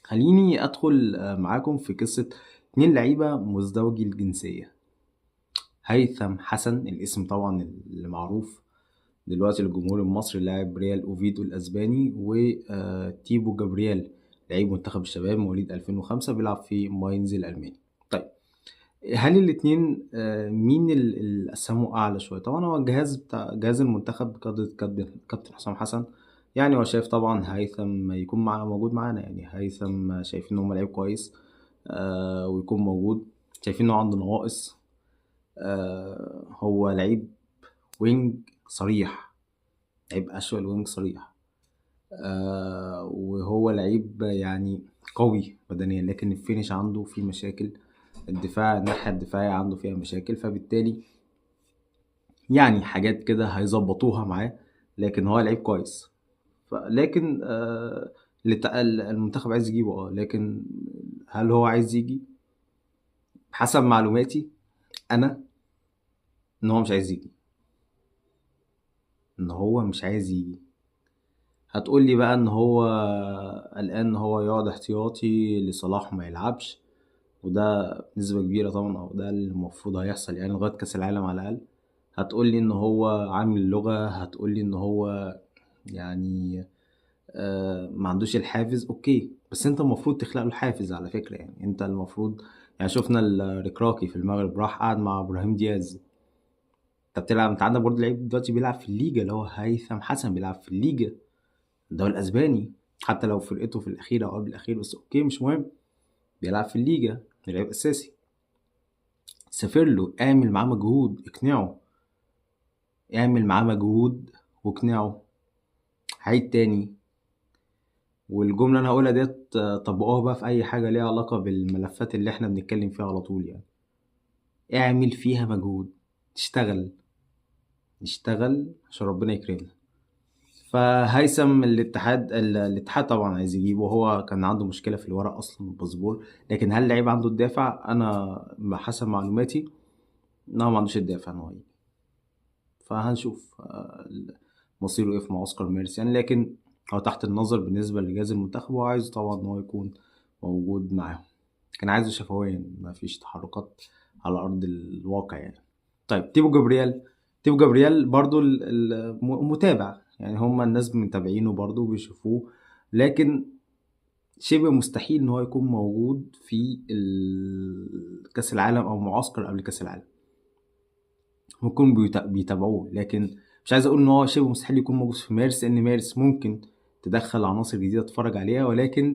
خليني ادخل معاكم في قصة اتنين لعيبة مزدوجي الجنسية. هيثم حسن، الاسم طبعا اللي معروف دلوقتي للجمهور المصري، لاعب ريال اوفيدو الاسباني، وتيبو جابرييل لعيب منتخب الشباب مواليد 2005 بيلعب في ماينز الالماني. طيب هل الاتنين مين اللي اسهمه اعلى شوية؟ طبعا هو الجهاز بتاع جهاز المنتخب بقيادة كابتن حسام حسن، يعني هو شايف طبعا هيثم يكون موجود معانا، يعني هيثم شايفين ان هو لعيب كويس ويكون موجود، شايفين ان هو عنده نواقص، هو لعيب wing صريح، لعيب actual wing صريح، وهو لعيب يعني قوي بدنيا، لكن ال finish عنده فيه مشاكل، الناحية الدفاعية عنده فيها مشاكل، فبالتالي يعني حاجات كده هيظبطوها معاه، لكن هو لعيب كويس. لكن المنتخب عايز يجيبه، لكن هل هو عايز يجي؟ حسب معلوماتي أنا إن هو مش عايز يجي، إن هو مش عايز يجي. هتقول لي بقى إن هو قلقان إن هو يقعد احتياطي لصلاح ما يلعبش، وده بنسبة كبيرة طبعا، أو ده اللي المفروض هيحصل يعني لغاية كأس العالم على الأقل. هتقول لي إن هو عامل لغة، هتقول لي إن هو ما عندوش الحافز، okay، بس أنت المفروض تخلق له الحافز على فكرة. يعني أنت المفروض، يعني شفنا الركراكي في المغرب راح قعد مع إبراهيم دياز. أنت بتلعب، أنت عندك برضه لعيب دلوقتي بيلعب في الليجا اللي هو هيثم حسن، بيلعب في الليجا الدوري الأسباني، حتى لو فرقته في الأخير أو قبل الأخير، بس okay مش مهم، بيلعب في الليجا، لعيب أساسي. سافر له، اعمل معاه مجهود، اقنعه، اعمل معاه مجهود واقنعه. عيد تاني، والجملة اللي أنا هقولها ديت طبقوها بقى في أي حاجة ليها علاقة بالملفات اللي احنا بنتكلم فيها على طول. يعني اعمل فيها مجهود، اشتغل، اشتغل عشان ربنا يكرمنا. فهيثم الاتحاد طبعا عايز يجيبه، وهو كان عنده مشكلة في الورق أصلا الباسبور، لكن هل اللعيب عنده الدافع؟ أنا حسب معلوماتي إن هو ما عندوش الدافع إن هو يجي. فهنشوف مصيره إيه في معسكر مارس يعني، لكن هو تحت النظر بالنسبة لجهاز المنتخب، وهو عايز طبعا إن هو يكون موجود معاهم، كان عايزه شفويا، ما فيش تحركات على أرض الواقع يعني. طيب تيبو جابرييل، تيبو جابرييل برضو متابع، يعني هما الناس متابعينه برضو وبيشوفوه، لكن شبه مستحيل إن هو يكون موجود في كأس العالم أو معسكر قبل كأس العالم. ممكن بيتابعوه، لكن مش عايز أقول إن هو شبه مستحيل يكون موجود في مارس، لأن مارس ممكن تدخل عناصر جديدة تتفرج عليها، ولكن